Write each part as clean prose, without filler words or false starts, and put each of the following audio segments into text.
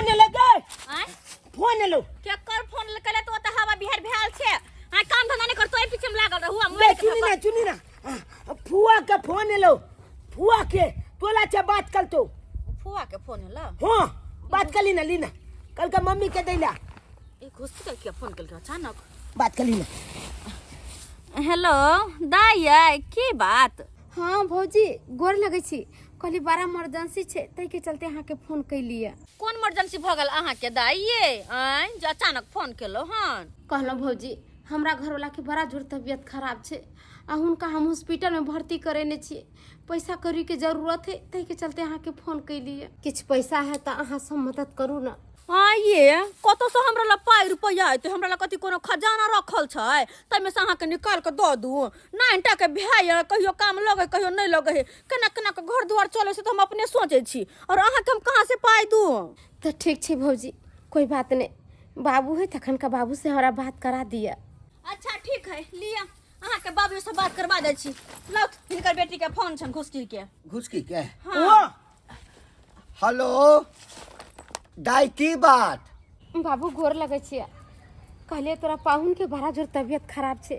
Phone एलै गे। आँय? फोन एलो। केकर फोन केले? तो ओतऽ हवा बिहार भेल छै आ काम धंधा नहीं करतो, एहि पीछे में लागल रहू आ ले मोबाइल के चुनी ना, चुनी ना, फुआ के फोन एलो, फुआ के तोला से बात कर तो। फुआ के फोन एलो? हाँ, बात कर ली ना, ली ना, कल का मम्मी के दैला। ई घुस के किया फोन केलकै अचानक? बात कर ली ना। हेलो दाई, आइ की बात? हाँ भौजी, गोर लगै छी। कहली बड़ा इमरजेंसी छै, ताहिके चलते अहाँके फोन कैलियै। कोन इमरजेंसी भऽ गेल अहाँके दाई ये, आँय, जे अचानक फोन केलहुँ हन? कहलहुँ भौजी, हमरा घरवलाके बड़ा जोर तबियत खराब छै आ हुनका हम हॉस्पिटलमे भर्ती करेने छियै। पैसा कौड़ीके जरूरत है, ताहिके चलते अहाँके फोन कैलियै। किछु पैसा है तऽ अहाँ सब मदद करू ने। हाँ ये, कतौसँ हमरा लग पाइ रुपैआ एतै? हमरा लग कथी कोनो खजाना रखल छै ताहिमे से अहाँके निकालि कऽ दऽ दू? नाइन के भाय यऽ, कहियो काम लगै, कहियो नहि लगै है। केना केना कऽ घर दुआर चलै से तऽ हम अपने सोचै छी, आओर अहाँके हम कहाँ से पाइ दू? तऽ ठीक छै भौजी, कोइ बात नहि। बाबू है तखनका बाबू से हमरा बात करा दिअ। अच्छा ठीक है, लिअ, अहाँके बाबू से बात करवा दै छी। लाउ, हिनकर बेटी के फोन छनि, घुसकी के। घुसकी के? हाँ। हेलो दाई, की बात? बाबू, गोर लगै छियै। कहलियै तोरा पाहुनके बड़ा जोर तबियत खराब छै,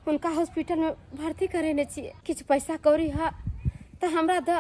हुनका हॉस्पिटलमे भर्ती करेने छियै। किछु पैसा कौड़ी ह तऽ हमरा दऽ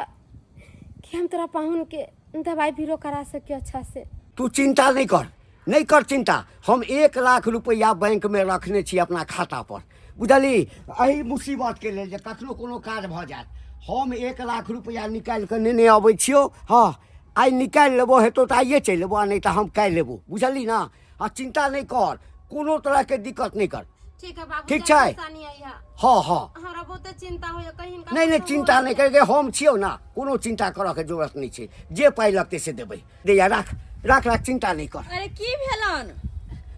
कि हम तोरा पाहुनके दवाइ बीरो करा सकियो अच्छा से। तू चिंता नहीं कर, नहीं कर चिंता। हम 1 लाख रुपया बैंक में रखने छी अपना खाता पर, बुझली? एहि मुसीबत के लेल जे कखनो कोनो काज भऽ जायत। हम 1 लाख रुपया निकालि कऽ नेने अबै छियौ। हँ, आइ निकालि लेबो, हेतौ तऽ आइए चलि लेबो, आ नहि तऽ हम काल्हि लेबो, बुझली ना? आ चिंता नहि कर, कोनो तरहके दिक्कत नहि कर। ठीक है बाबू। ठीक छै। परेशानी आई है। हँ। हमरा बहुते चिंता होइए, कहीं हिनका नहि नहि, कुछो चिंता हो नहि करके, हम छियौ ना। कोनो चिंता करऽके जरूरत नहि छै। जे पाइ लगतै से देबै। दैया, राख राख राख, चिंता नहि कर। अरे, की भेलन?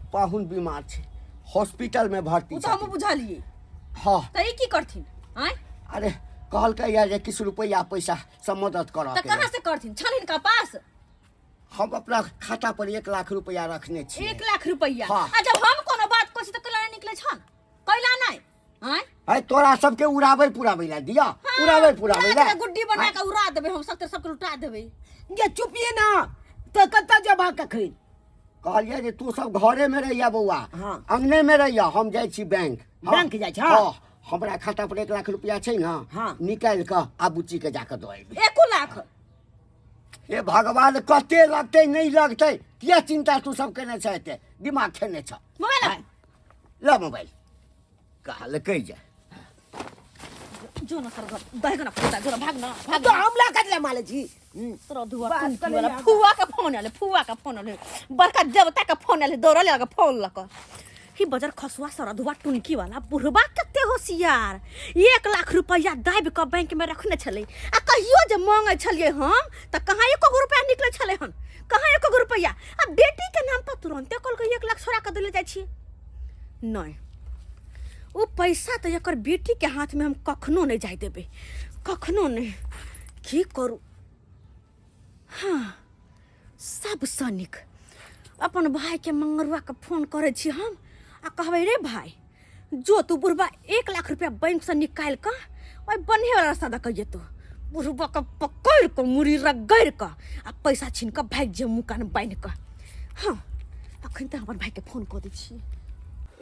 पाहुन बीमार छै, हॉस्पिटल में भर्ती ओ तऽ हमहूँ छथिन। बुझलियै। हँ। तऽ ई की करथिन, आँय? अरे, कहलकै या जे किछु रुपैआ पैसा सब मदद करऽ तऽ के कहाँ लेल। से करथिन? छनि हिनका पास? हम अपना खाता पर 1 लाख रुपैआ रखने छी। 1 लाख रुपैआ? हाँ। आ जब हम कोनो बात कहै छी तऽ कैला नहि निकलै छन, कैला नहि, आँय? है, तोरा सबके उड़ाबै पुराबै ला दिया? हाँ, उड़ाबै पुराबै उड़ा ला। देबै, गुड्डी बना कऽ उड़ा देबै हम सबके, सबके लुटा देबै। ये चुपिए ना तऽ कतऽ जेबा कखन? कहलियै जे तू सब घरे में रहिया बौआ। हाँ। अंगने में रहिया, हम जाइ छी बैंक। हाँ। बैंक जाइ छह? हाँ, हमरा खाता पर 1 लाख रुपया छै ने। हाँ। निकालि कऽ आ बुच्ची के जाकऽ दऽ अयबै। 1 लाख? हे भगवान, कते लगतै नहि लगतै, किया चिंता तू सब केने छ, एते दिमाग खेने छ? मोबाइल। ल मोबाइल, कहलकै जे जो न तर घर दहेगा ना फूटा, जो न, भाग न, भाग। तो हमला कर ले माले जी। तोरा धुआ बात टुनकी कर वाला ले। फुआ के फोन आले, फुआ के फोन आले, बड़का देवता के फोन आले, दौड़ल लगा फोन लक ही बजर खसुआ सरधुआ टुनकी वाला। बुढ़बा कते होशियार, 1 लाख रुपया दाबि कऽ बैंक में रखने छलै, आ कहियो जे मांगै छलियै हम तऽ कहाँ एको गो रुपया निकलै छलै हन, कहाँ एको गो रुपया? आ बेटी के नाम पर तुरंते कहलकै 1 लाख छोड़ा कऽ देले जाइ छी। नहि, ओ पैसा तऽ एकर बेटी के हाथ में हम कखनो नहि जाय देबै, कखनो नहि। की करू? हाँ, सबसँ नीक अपन भाइके मंगरुआके फोन करै छी हम आ कहबै, रे भाइ, जो तू बुढ़बा 1 लाख रुपया बैंकसँ निकालि कऽ ओहि बन्हेवला रास्ता दऽ कऽ जेतौ। बुढ़बाके पकड़ि कऽ मुड़ी रगड़ि कऽ आ पैसा छीन कऽ भागि जे मुँह कान बान्हि कऽ। हाँ, अखन तऽ अपन भाइके फोन कऽ दै छियै।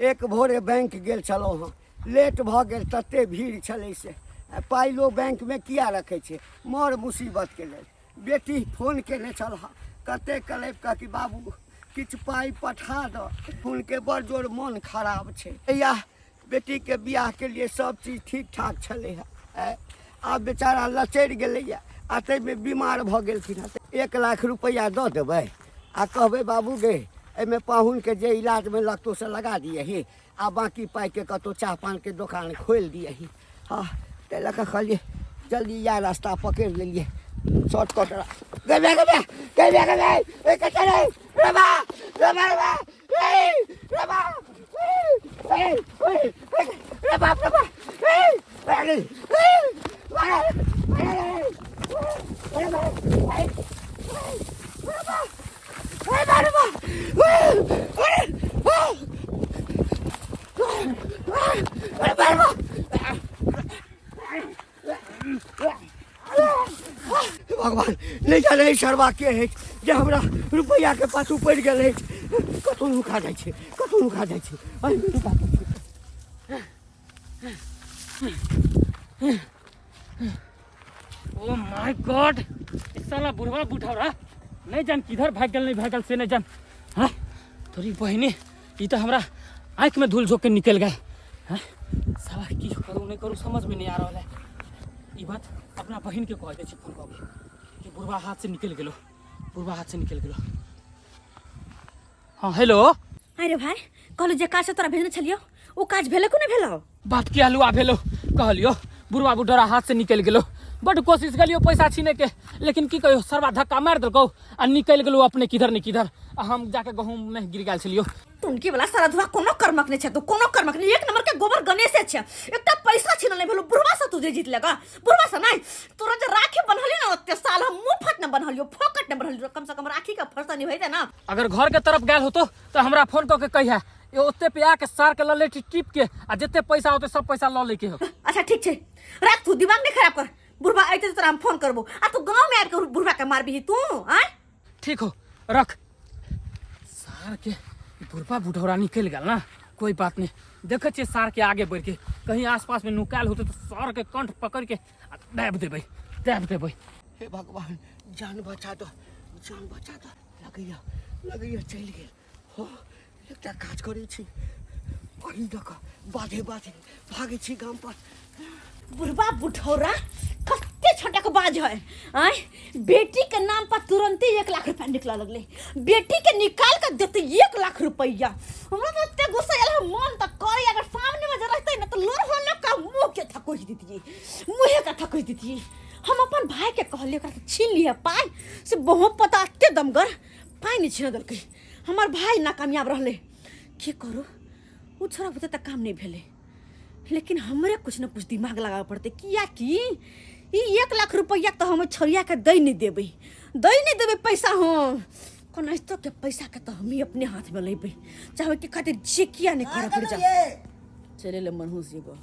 एक भोरे बैंक गेल छलहुँ हँ, लेट भऽ गेल, तते भीड़ छलै से। आ पाइ लोक बैंकमे किया रखै छै? मर मुसीबतके लेल। बेटी फोन केने छल हँ, कते कलपि कऽ कि बाबू किछु पाइ पठा दऽ, हुनके बड़ जोर मोन खराब छै। या बेटीके बियाहके लिए सब चीज ठीक ठाक छलै हँ, आब बेचारा लचरि गेलैए आ ताहिमे बीमार भऽ गेलखिन हँ। 1 लाख रुपैआ दऽ देबै आ कहबै, बाबू गे, एहिमे पाहुनके जे इलाजमे लगतौ से लगा दियही, आ बाँकी पाइके कतहु चाह पानके दोकान खोलि दियही। हँ, ताहि लऽ कऽ कहलियै जल्दी इएह रास्ता पकड़ि लेलियै, शॉर्टकट। गे बे, गे बे, गे बे, गे बे, ए कतऽ रे? रे बा, रे बा, रे बा, ए रे बा, ए ए ए, रे बाप रे बा, ए ए ए, रे रे बा, ए रे बा, ए बा, रे बा, ए ए रे बा, रे बा। भगवान, नहि जाने ई सरवा के अछि जे हमरा रुपैआके पाछू पड़ि गेल अछि। कतहु नुका जाइ छै, कतहु नुका जाइ छै, एहिमे नुका जाइ छै। ओ my God, ई साला बुढ़वा बुढ़ौरा नहीं जान किधर भाग गेल, नहीं भागल से नहीं जान। हाँ तोरी बहिनी, ई तो हमरा आँख में धूल झोंक के निकल गए। हाँ साला की करूँ नहीं करूँ समझ में नहीं आ रहा है। ई बात अपना बहिन के कह दे छी फोन कऽ के कि बुढ़वा हाथ से निकल गेलो, बुढ़वा हाथ से निकल गेलो। हाँ हेलो। अरे भाई, कहलु जे काज से तोरा भेजने छलियो ओ काज भेलो कि नहि भेलो? बात की हलुआ भेलो, कहलियो बुढ़वा बुढ़ौरा हाथ से निकल गेलो। बड कोशिश कलियो पैसा छीने के, लेकिन की कहियो सरवा धक्का मार देलकौ आ निकल गेलो अपने किधर ने किधर, आ हम जाके गहूम में गिर गेल छलियो। तुनकी वाला सारा धुआ कोनो कर्मक नहीं छै, तू कोनो कर्मक नहीं, एक नंबर के गोबर गणेशे छै। एकटा पैसा छीनल नहीं भेलो बुढ़वा से, तू जे जीत लेगा बुढ़वा से नहीं। तोरा जे राखी बन्हली ना ओते साल हम मुफ्त न बन्हलियो, फोकट न बन्हलियो, कम से कम राखी के फर्श निभैते ना। अगर घर के तरफ गेल होतो तो हमरा फोन कऽ के कहिया, ये ओते पे आके सार के लले टिप के आ जते पैसा होते सब पैसा ल लेके हो। अच्छा ठीक छै, राख, तू दिमाग नहीं खराब कर। बुढ़वा अइते त तोरा हम फोन करबो, आ तू गांव में आबि के बुढ़वा के मारबिही तू? आय ठीक हो रख। सार के बुढ़वा बुढ़ौरा निकल गेल ना, कोई बात नहीं, देखे छियै सार के आगे बढ़ के कहीं आसपास में नुकायल होते तो सार के कंठ पकड़ के आ दाबि देबै, दाबि देबै। हे भगवान, जान बचा दो, जान बचा दो। लगैया लगैया चलि गेल। हो एकटा काज करै छी, अही दऽ कऽ बाधे बाधे भागै छी गाम पर। बुढ़वा बुढ़ौरा कते छोटक बाज है। आय बेटी के नाम पर तुरंते 1 लाख रुपया निकला लगले, बेटी के निकाल के देते 1 लाख रुपया। हमरा तो एते गुस्सा आयल है, मन त करे अगर सामने में जे रहते ना तो लोर होलो का मुंह के थकोच दितिए, मुंहे के थकोच दितिए। हम अपन भाई के कहलिए ओकरा से छीन लिए पाई, से बहुत पता एते दमगर पाई नहीं छीन देलकै। हमर भाई नाकामयाब रहले, की करू उ छोरा बुते त काम नहीं भेले, लेकिन हमरे कुछ न कुछ दिमाग लगावे पड़ते, किया कि ई 1 लाख रुपया तो हम छोरिया के दै नहीं देबै, दै नहीं देबै पैसा। हम कोनाहितो के पैसा के तो हम ही अपने हाथ में लेबै, चाहे के खातिर जे किया नहीं करे पड़ जा। चले ले मनहूस एगो।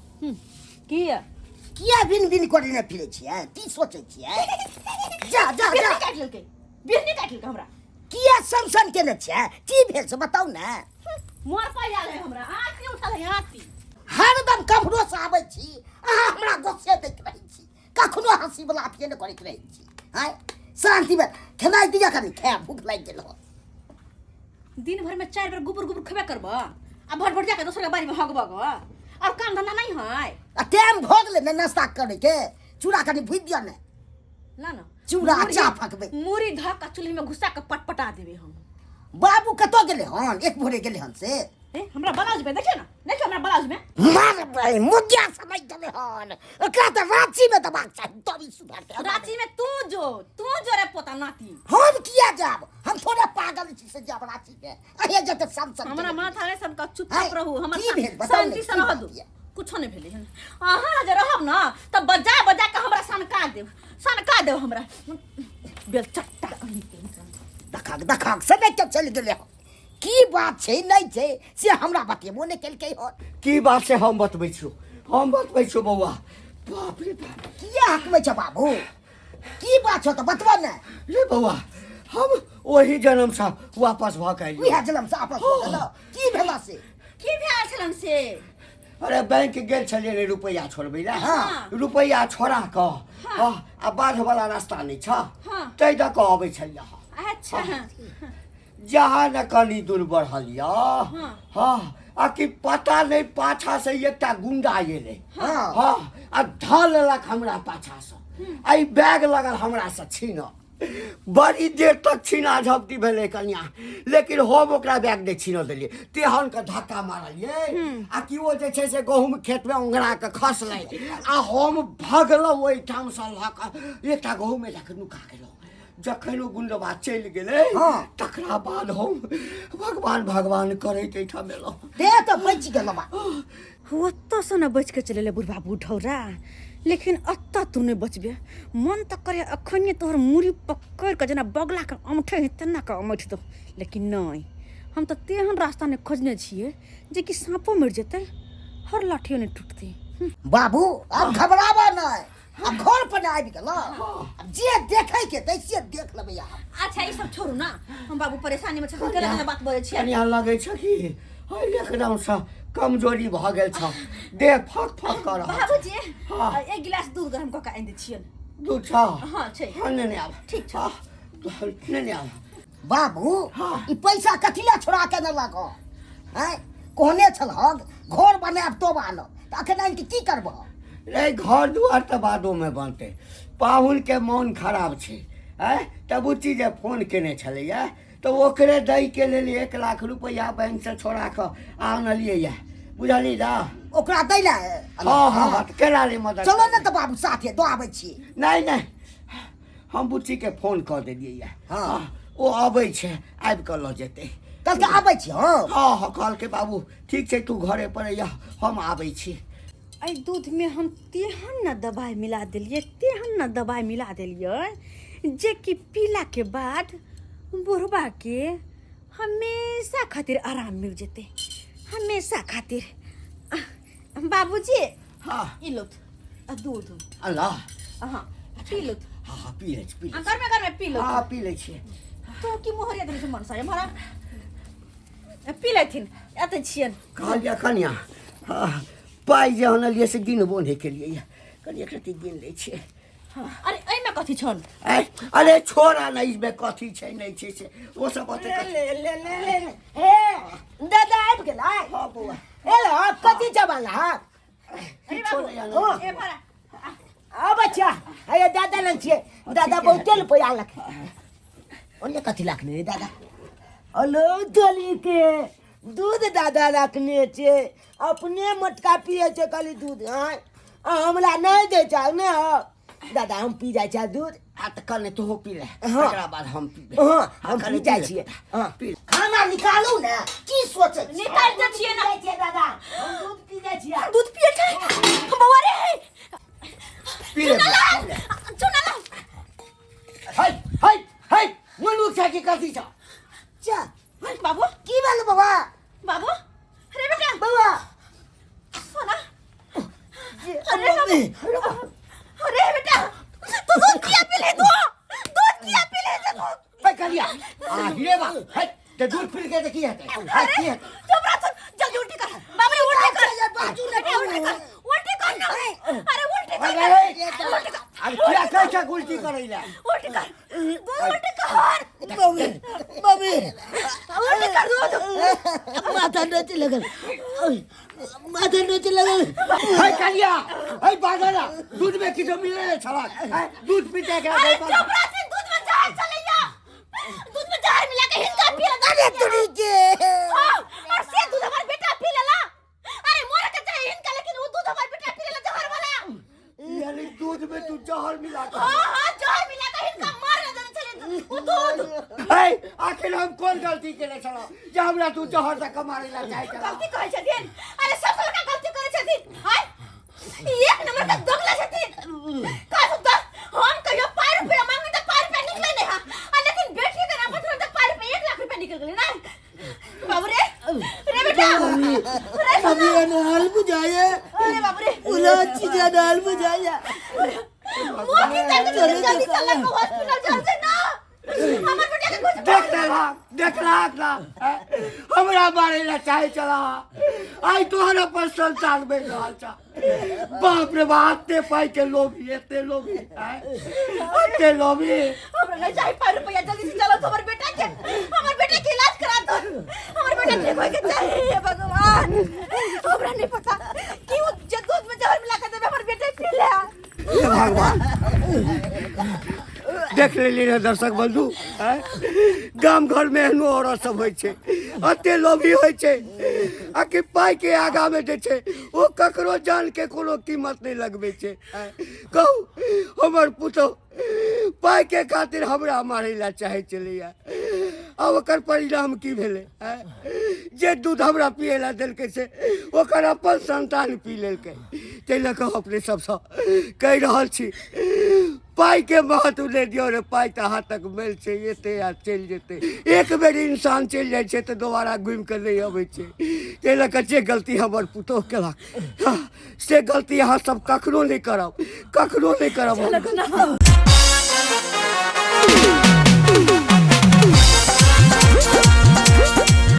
किया किया बिन बिन करे फिरे छियै, की सोचै छियै? जा जा जा। बिहनी काटि लेलकै, बिहनी काटि लेलकै हमरा। किया सनसन केने छियै, की भेल से बताउ ने। मोर पाइ आयल है हमरा, आँखि उठल है आँखि। हरदम कम्हरो से आबै छी अहाँ हमरा गुस्से दैत रहै छी, कखनो हँसी वाला अथिए नहि करैत रहै छी। आँय शान्ति में खेनाइ दिअ कनि, खाय भूख लागि गेल हो। दिन भर में 4 बेर गुबर गुबर खेबे करब आ भट भट जाके दोसर के बाड़ी में हगब ग, और काम धंधा नहीं है। आ टाइम भऽ गेलै ने नाश्ता करे के, चूड़ा कनि भुजि दिअ ने। ना ना चूड़ा चाह फकबै। मुरी धऽ के चूल्ही में घुसा के पटपटा देबै हम। बाबू कतऽ गेलै हन? एक भोरे गेलै हन से। ए हमरा ब्लाउज में देखियो ना, देखियो हमरा ब्लाउज में। मार भाई मुद्दा समझ गेलै हन, ओकरा तऽ रांची में दबाक चाही तब ई सुधरतै। रांची में तू जो, तू जो रे पोता नाती। हम किया जाब, हम थोड़े पागल छी से जाब रांची में। अहे जते सम सम हमरा केने माथा रे सबका चुपचाप है, रहू, हमर की भेल बताउ ने, शांति से की रह बात दू। यऽ? कुछो नहीं भेलै हन। अहाँ जे रहब ना तऽ बजा बजा के हमरा सनका देब, सनका देब हमरा बेलचट्टा कहीं के। दखक दखक से नहि के चलि गेलै हन, की बात छै नहि छै से हमरा बतेबो नहि केलकै हन। की बात से हम बतबै छियौ, हम बतबै छियौ बौआ। बाप रे बाप, किया हकबै छ बाबू, की बात छौ तऽ बतबऽ ने। रे बौआ, हम ओही जन्म से वापस भऽ के एलियौ। उएह जन्म से आपस भऽ गेलौ, की भेला से? की भेल छलन से? अरे बैंक गेल छलियै रे रुपैआ छोड़बै लए। हाँ। रुपैआ छोड़ा कऽ हाँ, आ बाध वाला रास्ता नहि छ, हाँ। ताहि दऽ कऽ अबै छलियै। अच्छा। जहाँ ने कनी दूर बढ़ल यऽ, हाँ, आ कि पता नहि पाछा से एकटा गुंडा एलै। हाँ। हाँ, आ धऽ लेलक हमरा पाछा से, आ ई बैग लगल हमरा से छीनऽ। बड़ी देर तक छीना झपटी भेलै कनिया, लेकिन हम ओकरा बैग नहि छीनऽ देलियै, तेहन के धक्का मारलियै आ कि ओ जे छै से गहूँम खेतमे ओंघरा कऽ खसलै, आ हम भगलहुँ ओहिठामसँ लऽ कऽ एकटा गहूँममे जाकऽ नुका गेलहुँ। जखन ओ गुंडबा चलि गेलै हाँ। तकरा बाद हम भगवान भगवान करैत एहिठाम एलहुँ। ते तऽ बचि गेलहुँ बा। ओतऽसँ ने बचि कऽ चलि एलै बुढ़बा बुढ़ौरा, लेकिन एतऽ तू नहि बचबे। मन तऽ करे अखने तोहर मूड़ी पकड़ि कऽ जेना बगलाके अमठै है तेना कऽ अमठि दौ, लेकिन नहि, हम तऽ तेहन रास्ता नहि खोजने छियै जे कि साँपो मरि जेतै हर लाठियो नहि टूटतै। बाबू आब घबराबऽ नहि, आब घर पर आबि गेल आब जे देखै के तै से देख लेबै आब। अच्छा ई सब छोड़ू ना, हम बाबू परेशानी में छथिन, केना केना बात बजै छियै। कनिया लगै छ कि है एकदमसँ कमजोरी भऽ गेल छ, देह फक फक कऽ रहल छ। बाबूजी हाँ। एक गिलास दूध गरम कऽ के आनि दै छियनि। दूध छ? हाँ छै। हाँ, नेने आब। ठीक छ। हाँ, नेने आब। बाबू हाँ। ई पैसा कथी लए छोड़ा के अनलक हँ? आँय, कहने छलहक घर बनायब तब आनब, तऽ अखन आनि के की करबह? रे घर दुआर तऽ बादोमे बनतै, पाहुनके मोन खराब छै। आँय तऽ बुच्ची जे फोन केने छलैए तऽ ओकरे दैके लेल 1 लाख रुपैआ बैंकसँ छोड़ा कऽ आनलियै, बुझलियै ने? ओकरा दै लए? हँ हँ हँ, तऽ केना नहि मदद? चलो ने तऽ बाबू साथे दऽ आबै छी। नहि नहि, हम बुच्चीके फोन कऽ देलियै। हाँ। ओ अबै छै, आबि कऽ लऽ जेतै। कहलकै आबै छी? हँ हँ हँ, कहलकै बाबू ठीक छै, तू घरे पर अइह, हम आबै छी। एहि दूधमे हम तेहन ने दबाइ मिला देलियै, तेहन ने दबाइ मिला देलियै जे कि पीलाके बाद बुढ़बाके हमेशा खातिर आराम मिल जेतै, हमेशा खातिर। बाबूजी। हाँ। ई लो आ दूध। अल्लाह। हाँ पी लो। हाँ हाँ, पी लै छी, पी लै आ छी। गरमे गरमे पी लो। हाँ पी लै छियै। तू की मोहरिया देने छै मनसा हमारा? पी लेथिन, एते छियन। कहलियै कनिया, हाँ, पाइ जे आनलियै से गिनबो नहि केलियै, कनि एक रत्ती गिन लै छियै। अरे एहिमे कथी छन? ऐ, अरे छोड़ा ने, इसमे कथी छै नहि छै से ओ सब ओते ले ले ले ले ले ले। हे दादा आबि गेलै। हाँ बौआ। ए ल कथी जवान हँ? अरे बाबू। नहि आनलियै। ए भरा। आ बच्चा, हे दादा लग छियै, दादा बहुते रुपैआ लख ओन्ने कथी लाखने रे दादा? अलो तोली के दूध दादा रखने छै, अपने मोटका पिए छै खाली दूध। आँय, आ हमरा नहि दै छै ने? हो दादा, हम पी जाइ छै दूध। आ तऽ कने तोहो पी ले। हाँ। तकरा बाद हम पीबै। हाँ, हम कने पी जाइ पी ले। छियै। हाँ। पी ले। खाना निकालू ने, की सोचै छी? निकालि दै छियै ने। जाइ छियै दादा, हम दूध पी जाइ छियै। दूध पिए छै बौआ रे? पी ले, पी ले। चुनालाल। है है है, मनुख छै कि कथी छ? जा। बाबू। की भेल बौआ? बाबू अरे बेटा। बौआ। सोना। अरे मम्मी। अरे बेटा, तू दूध किया पी ले? तू दूध किया पी ले तू? है कलिया आ हिले बा है, ते दूध पी के त की हेतै? है की हेतै? चुप रह तू, जल्दी उल्टी कर बाबू रे, उल्टी कर। बाजू ने। बेटा, उल्टी कर, उल्टी कर ना। अरे उल्टी कर। अरे उल्टी कर। अरे किया कहै छ उल्टी करै ला? उल्टी कर दूध, उल्टी कर। Mummy mummy. उल्टी कर दूध। माथा नोचे लगल, माथा नोचे लगल। है कलिया, है बागला, दूध में किछो मिले ले छला है, दूध पीते के? अरे चुप रह तू, दूध में जहर चलैया, दूध में जहर मिला के हिनका पी ले। अरे तुरी के। हाँ, और से दूध हमार बेटा पी लेला। अरे मोरा के चाहे हिनका, लेकिन वो दूध हमार बेटा पी लेला जहर वाला। यानी दूध में तू जहर मिला के? हाँ हाँ, जहर मिला के हिनका मार देने चले वो दूध। है आखिर हम कोन गलती केने छलौ जे हमरा तू जहर दऽ कऽ मारै ला चाहै छलौ? गलती कहै छथिन? अरे सब लड़का गलती करै छथिन। हाय, ई एक नंबर के दोगला छथिन। काजू दस हम कहियो 5 रुपया मांगे तऽ 5 रुपया निकले नहीं हा, आ लेकिन बेटी के नाम पर तऽ 5 रुपया 1 लाख रुपया निकल गेलै ना। बाबू रे, रे बेटा रे। मम्मी अनाल बुझाए। अरे बाबू रे। उला चीज अनाल बुझाए। मुँह की जल्दी जल्दी चल के हॉस्पिटल चल से ना, हमर बेटा के कुछ देख लेला, देख ला, हमरा मारै ला चाहै छला, आइ तोहर अपन संतान बनि रहल छ। बाप रे बाप, एते पाइ के लोभी, एते लोभी, आँय? एते लोभी। हमरा नहीं चाहिए 5 रुपया, जल्दी से चलो तो हमर बेटा के, हमर बेटा के इलाज करा दो। हमर बेटा ठीक होय के चाहिए। हे भगवान, हमरा नहीं पता कि वो जे दूध में जहर मिला के देबे, हमर बेटा पी ले। हे भगवान, देख लेली रे दर्शक बंधु, आँय? गाम घर में एहनो औरत सब होइ छै, एते लोभी होइ छै आ कि पाइ के आगा में जे छै ओ ककरो जान के कोनो कीमत नहि लगबै छै, आँय? कहू, हमर पुतहु पाइ के खातिर हमरा मारै ला चाहै छलैया, आ ओकर परिणाम की भेलै? आँय? जे दूध हमरा पियै ला देलकै से ओकर अपन संतान पी लेलकै। ताहि लऽ कऽ अपने सबसँ कहि रहल छी, पाइके महत्व नहि दियौ रे। पाइ तऽ हाथक मेल छै, एतै आ चलि जेतै। एक बेर इंसान चलि जाइ छै तऽ दोबारा घुमि कऽ नहि अबै छै। ताहि लऽ कऽ जे गलती हमर पुतोहु केलक, हँ, से गलती अहाँ सब कखनो नहि करब, कखनो नहि करब हम गलती।